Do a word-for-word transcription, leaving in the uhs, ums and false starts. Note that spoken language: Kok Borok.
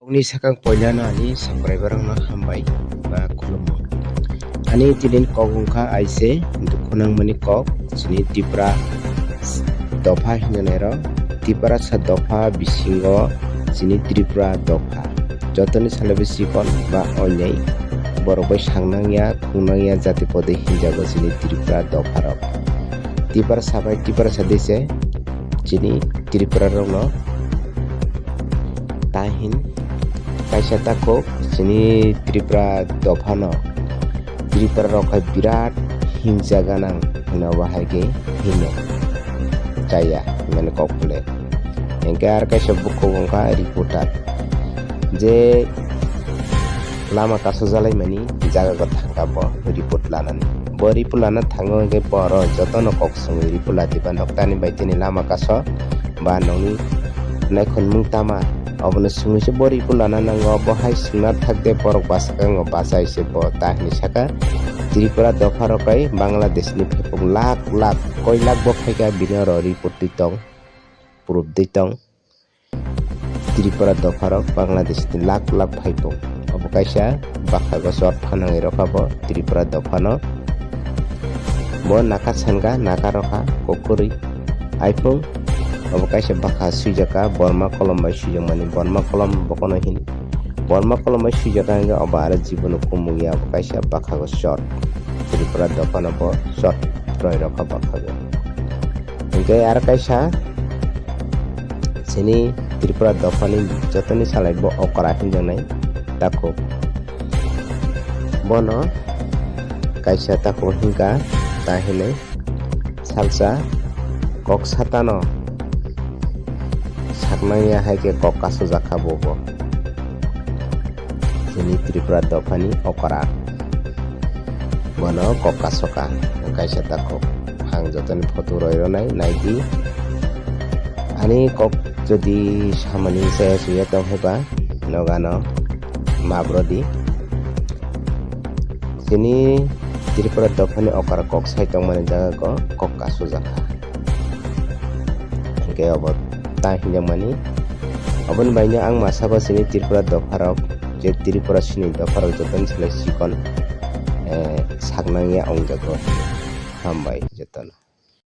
Tabukni sakang poilano ani subscriber rokno hambai ba khulumung. Ani tinin kok wngkha aise dukhu nangmani kok chini Tripura dopha hinwi nairok. Tiprasa dopha bisingo chini Tripura dopha jotoni salaibo chikon ba onyai borok bai sangnangya khungnangya jati pode hinjago chini Tripura dopharok. Tiprasa bai Tiprasa dise chini Tripura rokno ta hin kaisa takhuk chini Tripura dophano Tripura rok hai birat himsa ganang hino bahai khe hino chaya mane kok pule. Hingke ar kaisa bukhuk wngkha reporter je lama kasu jalaimani jaga go thangkha bo report lanani. Bo report lana thango hingke bo oro jotono kok songwi report ladiba noktani bai tini lama kaso ba nokni naikhunmung tama obono songwi se bo report lana nango. Bo hai swngna thakde borok bwskango bachai se bo ta hinwi saka Tripura dopha rok kai Bangladesh ni phepung lakh lakh koi lakh bo phaikha bini oro report twi tong proof twi tong. Tripura dopharok Bangladesh ni lakh lakh phaipung. Obo kaisa bwkhago chot phanangwi rokha bo Tripura dophano. Bo naka sanka naka rokha kokwrwi. Aipung obo kaisa bwkha swijaka Borma kolom bai swijakmani, Borma kolom bokono hin Borma kolom bai swijaka hingke obo aro jibono kumung ya obo kaisa bwkhago chot. Tripura dophano bo chot roi rokha bwkhago. Hingke aro kaisa chini Tripura dophani jotoni salai bo okra hinjaknai takhuk. Bono kaisa takhuk hingka ta hinwi salsa kok satano saknangya hai khe kok kasujak kha bo bo. Chini Tripura dophani okra. Bono kok kasoka kaisa takhuk. Ang jotoni photo roi ronai naidi. Ani kok jodi samani saya suya tong heba nogano mabrodi. Chini Tripura dophani okra kok sai tongmani jaga ko kok kasujak kha. Hingke obo ta hinjakmani. Oboni baino ang masa bo chini Tripura dopharok, je Tripura sini dopharok jotoni salai chikon, eh, saknangya wngjago. Hambai jotono.